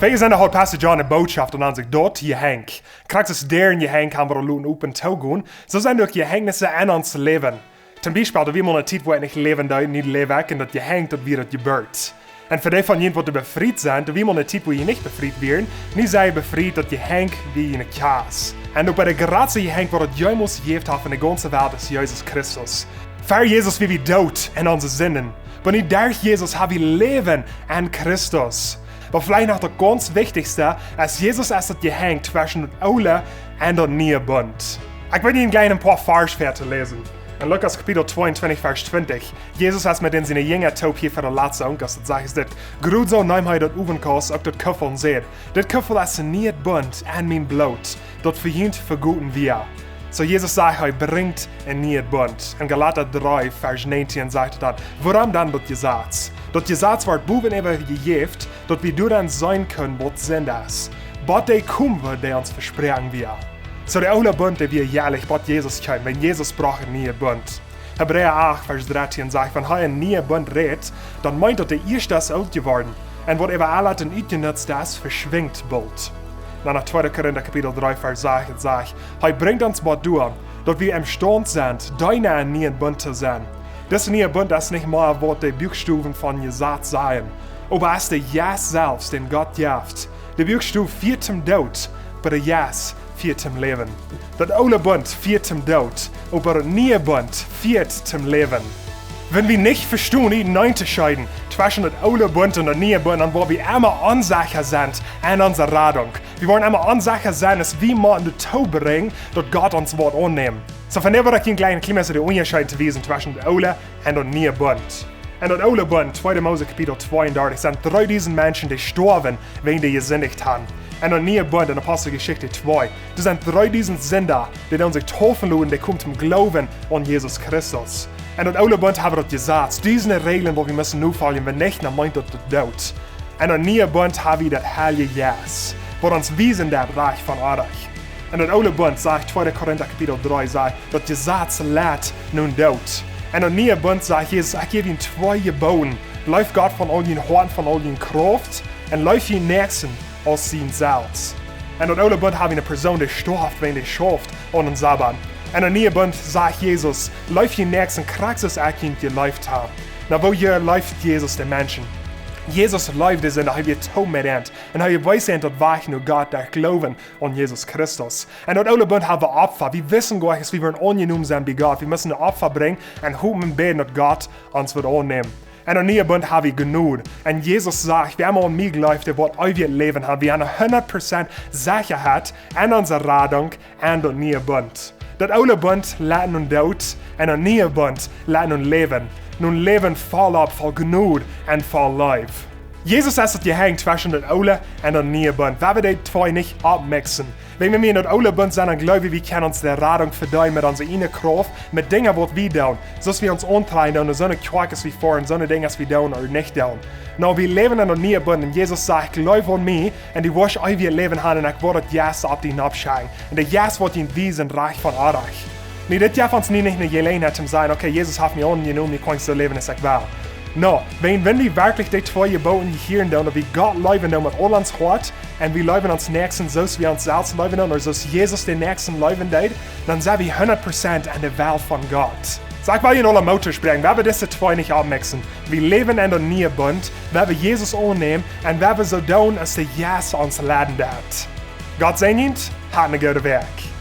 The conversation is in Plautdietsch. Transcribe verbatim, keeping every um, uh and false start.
Bie Sindach haud Pastor John eene Bootschoft un dan säd hee daut Jehenkj. Krakjt soo aus Däaren Jehenkj haben wie daut loten open toogonen, soo sent uk Jehenkjnisse en ons Läwen. Toom Biespel, doa wia mol eene Tiet, wua ekj nich läwen deed, nu läw ekj, un daut Jehenkj, daut wia daut Jeburt. Un fa dee von junt, waut doa befriet sent, doa wia mol eene Tiet, wua jie nich befriet wieren, nu sie jie befriet, daut Jehenkj wia june Kjast. Un uk bie de jratste Jehenkj, waut daut jemols jejäft haft en de gaunze Welt, es Jesus Christus. Ver Jesus wia wie doot en onse Sinden. Oba nu derch Jesus ha wie Läwen en Christus. Oba veleicht noch daut gaunz wichtichste, es Jesus es daut Jehenkj tweschen daut oole un daut niee Bunt. Ekj well junt jlikj een poa Varsch väa to läsen. En Lukas Kapitel tweeuntwintich, Varsch twintich. Jesus es met dän siene Jinja toop hia fa de latste Owentkost, daut sajcht es dit: Krakjt soo neem hee daut Owentkost, uk daut Kuffel un säd: Dit Kuffel es een nieet Bunt en mien Bloot, daut fa junt vegoten wia. Soo Jesus sajcht, hee brinjt een nieet Bunt. En Galata dree, Varsch näajentieen sajcht et dan: Wuarom dan daut Jesaz? Daut Jesaz wort bowen äwa jejäft, daut wie doaraun seenen kunnen, waut Sind es. Bat dee kjeem, waut dee ons vesproaken wia. Soo de oole Bunt, dee wia jäajlich, bat Jesus kjeem, wan Jesus brocht een nieet Bunt. Hebräa acht, Varsch dartieen sajcht, wan hee een nieet Bunt rät, dan meent daut, de ieeschte es oolt jeworden, un waut äwa aul daut utjenutzt es, veschwinjt boolt. Dan no tweede Korinta Kapitel dree, Varsch sas, et sajcht: Hee brinjt ons bat doa, daut wie emstaunt sent, doano een nieet Bunt to sennen. Dis nieet Bunt es nich mea, waut de Buakstowen von Jesaz sajen, oba es de Jeist selfst, dän Gott jeft. De Buakstow fieet toom Doot, oba de Jeist fieet toom Läwen. Daut oole Bunt fieet toom Doot, oba daut niee Bunt fieet toom Läwen. Wan wie nich vestonen, nich to unjascheiden tweschen daut oole Bunt un daut niee Bunt, dan woa wie emma onsecha sennen en onse Radunk. Wie woaren emma onsecha sennen, aus wie motten doatoo brinjen, daut Gott ons woat aunnämen. Soo, vondoag woa ekj junt jlikj een kjlien bät de Unjascheet to wiesen tweschen daut oole un daut niee Bunt. En daut oole Bunt, tweede Mose Kapitel tweeundartich, sent dreedusent Menschen, dee storwen wäajen dee jesindicht hauden. En daut niee Bunt, en Aposteljeschicht twee, doa sent dreedusent Sinda, dee dan sikj deepen loten, dee komen toom Gloowen aun Jesus Christus. En daut oole Bunt haft daut Jesaz, dusende Räajlen, waut wie motten nofoljen, wan nich, dan meent daut de Doot. En daut niee Bunt haft daut Heilje Jeist, waut ons wiesen deit rajcht von onrajcht. En daut oole Bunt, sajcht tweede Korinta Kapitel dree, sajcht, daut Jesaz leit nom Doot. En daut niee Bunt, sajcht Jesus, ekj jäw junt twee Jeboten: Leeft Gott von aul jun Hoat, von aul june Krauft, un leeft jun Näakjsten aus junt selfst. En daut oole Bunt haft eene Persoon, dee storft, wan dee schauft aun een Sabbat. En daut niee Bunt, sajcht Jesus, leeft jun Näakjsten krakjt soo aus ekj junt jeleeft hab. Nu, woo leeft Jesus de Menschen? Jesus leeft de Sinda, hee wia toop met an. Un hee wees an daut Wajch no Gott derch Gloowen aun Jesus Christus. En daut oole Bunt haft Opfa. Wie wissen goanich, aus wie woaren aunjenomen sennen bie Gott. Wie motten Opfa brinjen un hopen un bäden, daut Gott ons woat aunnämen. En daut niee Bunt haft Jnod. En Jesus sajcht, wäa aun mie jleeft, dee woat eewjet Läwen haben. Wie haben hundat Prozent Sechaheit en onse Radunk en daut niee Bunt. Daut oole Bunt leit nom Doot, en daut niee Bunt leit nom Läwen. Nom Läwen voll opp, voll Jnod un voll Leew. Jesus es daut Jehenkj tweschen daut oole un daut niee Bunt. Wie woaren dee twee nich aufmixen. Wan wie en daut oole Bunt sent, dan jleew wie, wie kjennen ons de Radunk vedeenen met onse ieejne Krauft, met Dinja, waut wie doonen, soo aus wie ons auntrakjen doonen, soone Kjoakj aus wie foaren, soone Dinja aus wie doonen ooda nich doonen. Nu, wie läwen en daut niee Bunt, un Jesus sajcht, jleew aun mie, un du woascht eewjet Läwen haben, un ekj woa daut Jeist opp die aufschekjen. Un de Jeist woat die wiesen rajcht von onrajcht. Nu, dit jeft ons nu nich eene Jeläajenheit to sajen, okay, Jesus haft mie aunjenomen, nu kaun ekj soo läwen aus ekj well. Nu, wan, wan wie werkjlich dee twee Jeboten hieren doonen, daut wie Gott leewen doonen met aul ons Hoat, un wie leewen ons Näakjsten soo aus wie ons selfst leewen doonen, ooda soo aus Jesus dän Näakjsten leewen deed, dan sent wie hundat Prozent en de Welt von Gott. Soo, ekj well junt aula Moot toospräakjen, wie woaren dise twee nich aufmixen. Wie läwen en daut niee Bunt, wie woaren Jesus aunnämen, un wie woaren soo doonen, aus de Jeist ons leiden deit. Gott säajent junt, hat eene goode Wäakj.